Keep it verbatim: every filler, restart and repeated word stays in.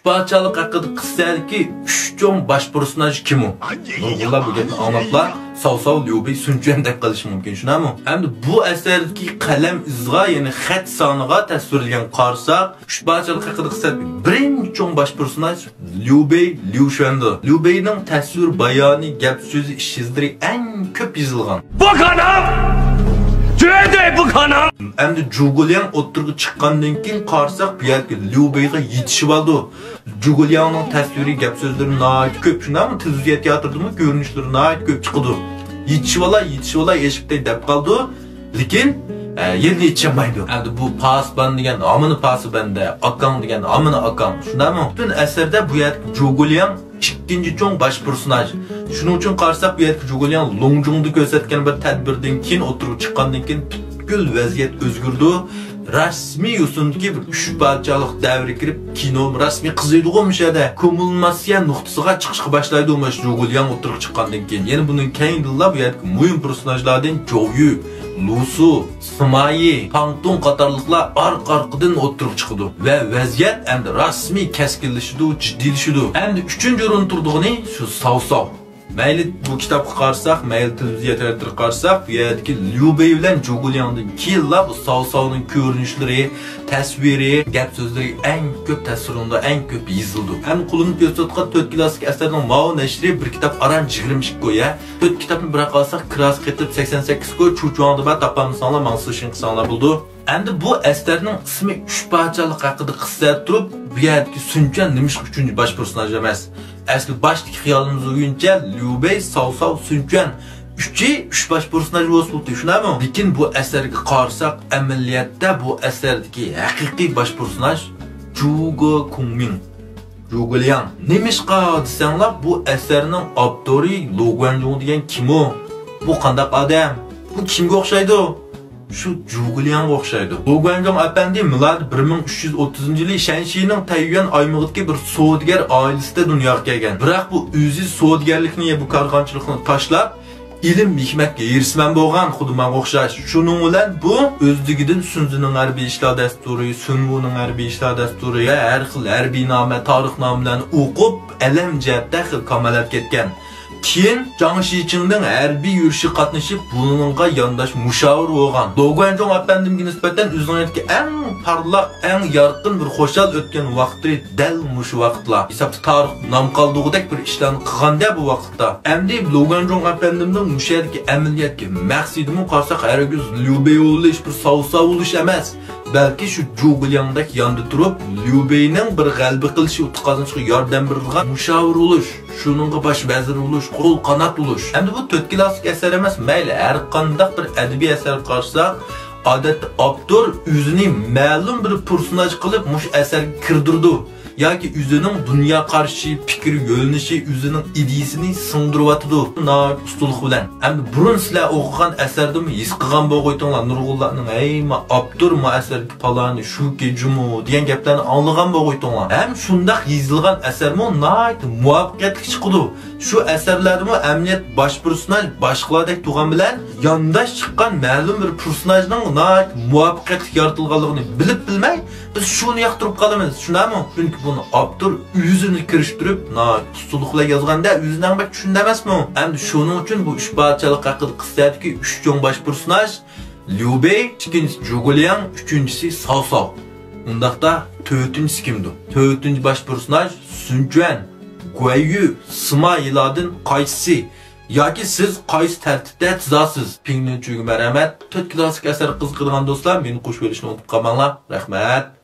پادىشاھلىق ھەققىدە قىسسەدىكى ئۈچ چوڭ باش پېرسوناژ كىم ئۇ؟ نۇرغۇنلار بۇ گەپنى ئاڭلاپلا ساۋساۋ، ليۇبېي، سۈنچۈەن دەپ قېلىشى مۇمكىن، شۇنداقمۇ؟ ئەمدى بۇ ئەسەردىكى قەلەم ئىزىغا، يەنى خەت سانىغا تەسۋىرلىگەن قارىساق، ئۈچ پادىشاھلىق ھەققىدە قىسسەدىكى بىرىنچى چوڭ باش پېرسوناژ ليۇبېي، ليۇشۈەندۇ. ليۇبېينىڭ تەسۋىر، بايانى، گەپ سۆزى، ئىش ئىزلىرى ئەڭ كۆپ يېزىلغان. 不可能！绝对不可能！ ئەمدى جۇگۇلياڭ ئوتتۇرىغا چىققاندىن كېيىن قارىساق، بۇ يەردىكى ليۇبېيغا يېتىشىۋالىدۇ. جۇگۇلياڭنىڭ تەسۋىرى، گەپ سۆزلىرى ناھايىتى كۆپ، شۇنداقمۇ؟ تېلېۋىزىيە تىياتىرىدىمۇ كۆرۈنۈشلىرى ناھايىتى كۆپ چىقىدۇ. يېتىشىۋالاي، يېتىشىۋالاي، ئېشىقتەي دەپ قالىدۇ. لېكىن، ئە، يەنە يېتىشەلمەيدۇ. ئەمدى بۇ پاسىبان دېگەن ھامىنى پاسىبەندە، ئاكاڭ دېگەن ھامىنى ئاكاڭ، شۇنداقمۇ؟ پۈتۈن ئەسەردە بۇ يەردىكى جۇگۇلياڭ ئىككىنچى چوڭ باش پېرسوناژ. شۇنىڭ ئۈچۈن قارىساق، بۇ يەردىكى جۇگۇلياڭ لوڭجۇڭدا كۆرسەتكەن بىر تەدبىردىن كېيىن، ئوتتۇرىغا چىققاندىن كېيىن پۈتكۈل ۋەزىيەت ئۆزگىرىدۇ. رەسمىي يوسۇندىكى بىر ئۈچ پادىشاھلىق دەۋرىگە كىرىپ، كىنو رەسمىي قىزىيدىغۇ مۇشۇ يەردە. كۇمۇلنىسسىيە نۇقتىسىغا چىقىشقا باشلايدۇ مانا شۇ جۇگۇلياڭ ئوتتۇرىغا چىققاندىن كېيىن. يەنە بۇنىڭ كەينىدىنلا بۇ يەردىكى مۇھىم پېرسوناژلاردىن جوۋيۈ، لۇسۇ، سىمايى، پاڭتۇڭ قاتارلىقلار ئارقا-ئارقىدىن ئوتتۇرىغا چىقىدۇ ۋە ۋەزىيەت ئەمدى رەسمىي كەسكىنلىشىدۇ، جىددىيلىشىدۇ. ئەمدى ئۈچىنچى ئورۇندا تۇرىدىغىنى شۇ ساۋساۋ. مەيلى، بۇ كىتابقا قارىساق، مەيلى تېلېۋىزىيە تىياتىرىغا قارىساق، بۇ يەردىكى ليۇبېي بىلەن جۇگۇلياڭدىن كېيىنلا بۇ ساۋساۋنىڭ كۆرۈنۈشلىرى، تەسۋىرى، گەپ سۆزلىرى ئەڭ كۆپ تەسۋىرلىنىدۇ، ئەڭ كۆپ يېزىلىدۇ. ئەمدى قولۇمدا كۆرسىتىۋاتقان تۆت كلاسسىك ئەسەرنىڭ ماۋۇ نەشرى بىر كىتاب ئاران يىگىرمە ئىككى كوي. تۆت كىتابنى بىراق ئالساق، كىراسى قېتىپ سەكسەن سەككىز كوي، چۇچۇڭدا بار، تاپالمىساڭلار ماڭا سېشىن قىلساڭلار بولىدۇ. ئەمدى بۇ ئەسەرنىڭ ئىسمى ئۈچ پادىشاھلىق ھەققىدە قىسسە تۇرۇپ، بۇ يەردىكى سۈنچۈەن نېمىشقا ئۈچىنچى باش پېرسوناژ ئەمەس؟ ئەسلى باشتىكى خىيالىمىز بويىچە ليۇبېي، ساۋساۋ، سۈنچۈەن ئۈچى ئۈچ باش پېرسوناژ بولسا بولدى، شۇنداقمۇ؟ لېكىن بۇ ئەسەرگە قارىساق، ئەمەلىيەتتە بۇ ئەسەردىكى ھەقىقىي باش پېرسوناژ جۇگو كۇڭمىڭ. جۇگۇلياڭ. نېمىشقا دېسەڭلار، بۇ ئەسەرنىڭ ئاپتورى لو گۇەنجۇڭ دېگەن كىم ئۇ؟ بۇ قانداق ئادەم؟ بۇ كىمگە ئوخشايدۇ؟ شۇ جۇگۇلياڭغا ئوخشايدۇ. لو گۇەنجۇڭ ئەپەندى مىلادى بىر مىڭ ئۈچ يۈز ئوتتۇزىنچى يىلى شەنشىنىڭ تەييۈەن ئايمىقىدىكى بىر سودىگەر ئائىلىسىدە دۇنياغا كەلگەن. بىراق بۇ ئۆزى سودىگەرلىكنى، بۇ كارخانىچىلىقنى تاشلاپ، ئىلىم-ھېكمەتكە ھېرىسمەن بولغان، خۇددى ماڭا ئوخشاش. شۇنىڭ بىلەن بۇ ئۆزلۈكىدىن سۈنزىنىڭ ھەربىي ئىشلار دەستۇرى، سۈنۋۇنىڭ ھەربىي ئىشلار دەستۇرى ۋە ھەر خىل ھەربىي نامە، تارىخنامىلەرنى ئوقۇپ، ئەلەم جەھەتتە خېلى كامالەتكە يەتكەن. كېيىن جاڭ شىچىڭنىڭ ھەربىي يۈرۈشىگە قاتنىشىپ، بۇنىڭغا يانداش مۇشاۋىر بولغان. لو گۇەنجۇڭ ئەپەندىمگە نىسبەتەن ئۆزىنىڭ ھاياتىدىكى ئەڭ پارلاق، ئەڭ يارقىن بىر خۇشال ئۆتكەن ۋاقتى دەل مۇشۇ ۋاقىتلار. ھېسابتا تارىخ نام قالدۇرغۇدەك بىر ئىشلارنى قىلغاندا بۇ ۋاقىتتا. ئەمدى لو گۇەنجۇڭ ئەپەندىمنىڭ مۇشۇ يەردىكى ئەمەلىيەتكە مەقسىتىمۇ قارىساق، ھەرگىز ليۇبېي بولۇش، بىر ساۋساۋ بولۇش ئەمەس. بەلكى شۇ جۇگۇلياڭدەك ياندا تۇرۇپ، ليۇبېينىڭ بىر غەلىبە قىلىشى، ئۇتۇق قازىنىشىغا ياردەم بېرىدىغان مۇشاۋىر بولۇش، شۇنىڭغا باش ۋەزىر بولۇش، قول قانات بولۇش. ئەمدى بۇ تۆت كلاسسىك ئەسەر ئەمەس، مەيلى ھەر قانداق بىر ئەدەبىي ئەسەرگە قارىساق، ئادەتتە ئاپتور ئۆزىنى مەلۇم بىر پېرسوناژ قىلىپ مۇشۇ ئەسەرگە كىردۈرىدۇ ياكى ئۆزىنىڭ دۇنيا قارىشى، پىكىر يۆنىلىشى، ئۆزىنىڭ ئىدىيىسىنى سىڭدۈرۈۋاتىدۇ. ناھايىتى ئۇستىلىق بىلەن. ئەمدى بۇرۇن سىلەر ئوقۇغان ئەسەردىمۇ ھېس قىلغان بولغايتىڭلار، نۇرغۇنلارنىڭ، ھەي، ما ئاپتور ما ئەسەردىكى پالانى، شۇكى، جۇمۇ دېگەن گەپلەرنى ئاڭلىغان بولغايتىڭلار. ھەم شۇنداق يېزىلغان ئەسەرمۇ ناھايىتى مۇۋەپپەقىيەتلىك چىقىدۇ. شۇ ئەسەرلەردىمۇ ئەمەلىيەت باش پېرسوناژ باشقىلاردەك تۇرغان بىلەن، يانداش چىققان مەلۇم بىر پېرسوناژنىڭ ناھايىتى مۇۋەپپەقىيەتلىك يارىتىلغانلىقىنى بىلىپ بىلمەي، بىز شۇنى ياقتۇرۇپ قالىمىز، شۇنداقمۇ؟ چۈنكى بۇنى ئاپتور ئۆزىنى كىرىشتۈرۈپ، ناھايىتى ئۇستىلىق بىلەن يازغاندا، ئۆزىنى ئەڭ بەك چۈشىنىدۇ ئەمەسمۇ؟ ئەمدى شۇنىڭ ئۈچۈن بۇ ئۈچ پادىشاھلىق ھەققىدە قىسسەدىكى ئۈچ چوڭ باش پېرسوناژ، ليۇبېي، ئىككىنچىسى جۇگۇلياڭ، ئۈچىنچىسى ساۋساۋ. ئۇنداقتا تۆتىنچىسى كىمدۇ؟ تۆتىنچى باش پېرسوناژ سۈنچۈەن، گۇەييۈ، سىما يىلاردىن قايسىسى؟ ياكى سىز قايسى تەرتىپتە تىزاسىز؟ پىڭلىنچۈگە مەرھەمەت. تۆت كلاسسىك ئەسەر قىزىقىدىغان دوستلار مېنى قوشۇۋېلىشنى ئۇنتۇپ قالماڭلار. رەھمەت.